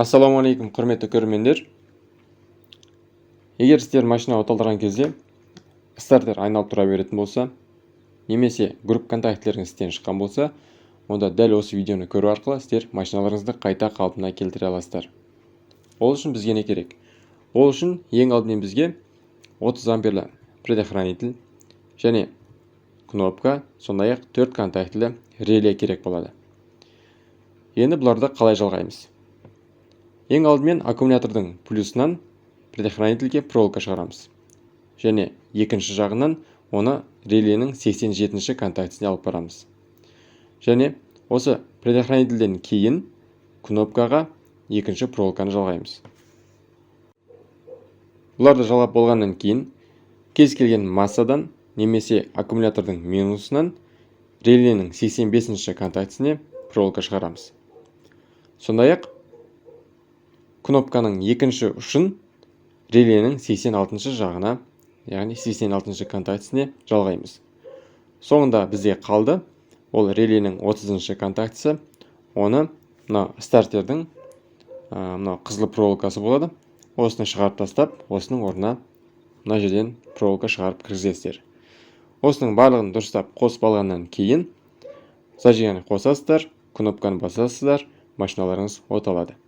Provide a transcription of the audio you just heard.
Ассалаумағалейкум, құрметті көрермендер! Егер сіздер машина оталдырған кезде стартер айналып тұра беретін болса немесе групп контактілеріңіз істен шыққан болса, онда дәл осы видеоны көру арқылы сіздер машиналарыңызды қайта қалпына келтіре аласыздар. Ол үшін бізге не керек? Ол үшін ең алдымен бізге 30 амперлі предохранитель және кнопка, сондай-ақ 4 контактілі реле керек болады. Енді бұларды қалай жалғаймыз? Ең алдымен аккумулятордың плюсынан предохранительге проволока шығарамыз және екінші жағынан оны реленің 87 контактісіне алып барамыз. Және осы предохранительден кейін кнопкаға екінші проволоканы жалғаймыз. Бұларды жалғап болғаннан кейін кез келген массадан немесе аккумулятордың минусынан реленің 85 контактісіне проволока шығарамыз. Сондай-ақ кнопканың екінші ұшын реленің 86 жағына, яғни 86 контактісіне жалғаймыз. Соңында бізде қалды ол реленің 30 контактісі. Оны мына стартердің мына қызыл проволокасы болады, осыны шығарып тастап, осының орнына мына жерден проволока шығарып кіргізесіздер. Осының барлығын дұрыстап қосып алғаннан кейін зажигание қосасыздар, кнопканы басасыздар, машиналарыңыз оталады.